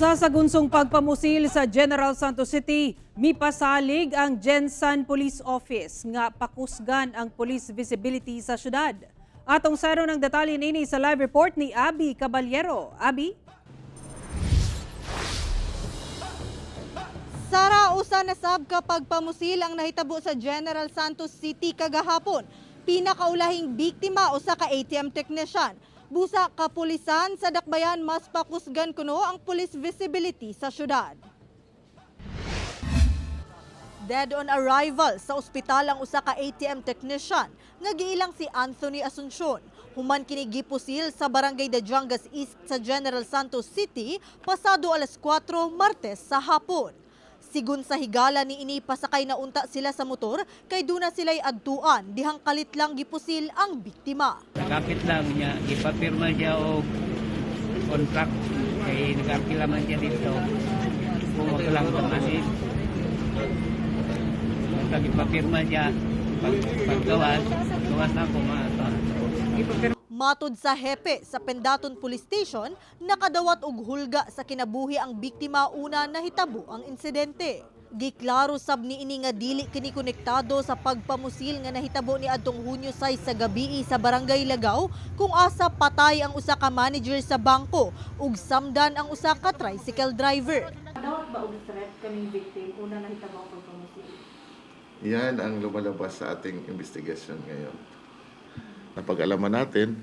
Sa sagunsong pagpamusil sa General Santos City, mipasalig ang Gensan Police Office nga pakusgan ang police visibility sa syudad. Atong saron ang detalye nini sa live report ni Abby Caballero. Abby? Sara, usa na sab ka pagpamusil ang nahitabo sa General Santos City kagahapon. Pinakaulahing biktima usa ka ATM technician. Busa kapulisan sa Dakbayan, mas pakusgan kuno ang police visibility sa syudad. Dead on arrival sa ospital ang usa ka ATM technician nga giilang si Anthony Asuncion. Human kini gipusil sa Barangay Dadiangas East sa General Santos City pasado alas 4 Martes sa hapon. Sigun sa higala ni ini, pasakay na unta sila sa motor kay duna sila'y adtuan dihang kalit lang gipusil ang biktima. Nakapit lang niya, ipapirma siya og contract kay nag-arkila man siya dito. Kung lang tamasin. Pag ipapirma siya, paggawas, gawas na ako maato. Matod sa hepe sa Pendatun Police Station, nakadawat og hulga sa kinabuhi ang biktima una nahitabo ang insidente. Giklaro sab ni ini nga dili kini konektado sa pagpamusil nga nahitabo ni adtong Hunyo 6 sa gabii sa Barangay Lagaw kung asa patay ang usa ka manager sa bangko ug samdan ang usa ka tricycle driver. Dawat ba og threat kaning victim una nahitabo ang pagpamusil? Yan ang lumalabas sa ating investigasyon ngayon. Napag-alaman natin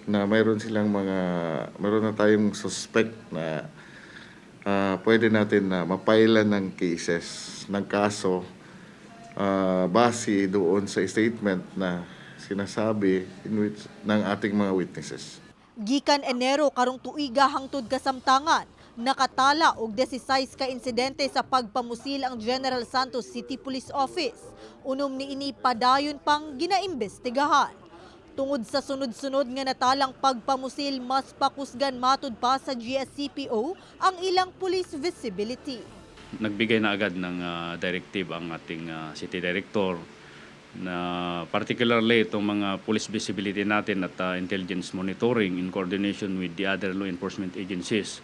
na mayroon na tayong suspect na pwede natin na mapailan ng cases, ng kaso, base doon sa statement na sinasabi in which, ng ating mga witnesses. Gikan Enero karong tuiga hangtod kasamtangan, nakatala og 16 ka insidente sa pagpamusil ang General Santos City Police Office. Unom ni ini padayon pang ginaimbestigahan. Tungod sa sunod-sunod nga natalang pagpamusil, mas pakusgan matud pa sa GSCPO ang ilang police visibility. Nagbigay na agad ng directive ang ating city director na particularly itong mga police visibility natin at intelligence monitoring in coordination with the other law enforcement agencies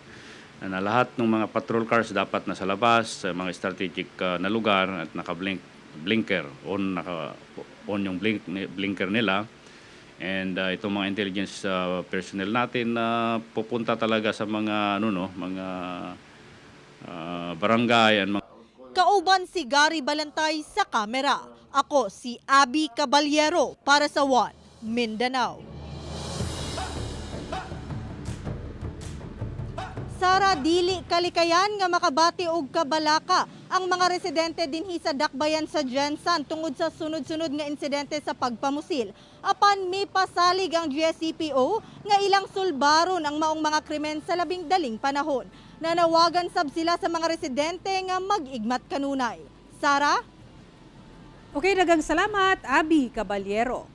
na lahat ng mga patrol cars dapat nasa labas sa mga strategic na lugar at naka-blink blinker on, naka on yung blinker nila, and itong mga intelligence personnel natin na pupunta talaga sa mga ano, no, mga barangay and mga Kauban si Gary Balantay sa kamera. Ako si Abby Caballero para sa One Mindanao. Sara, dili kalikayan nga makabati og kabalaka ang mga residente dinhi sa Dakbayan sa Gensan tungod sa sunod-sunod nga insidente sa pagpamusil. Apan may pasalig ang GSCPO nga ilang sulbaron ang maong mga krimen sa labing daling panahon. Nanawagan sab sila sa mga residente nga mag-igmat kanunay. Sara? Okay, daghang salamat, Abby Caballero.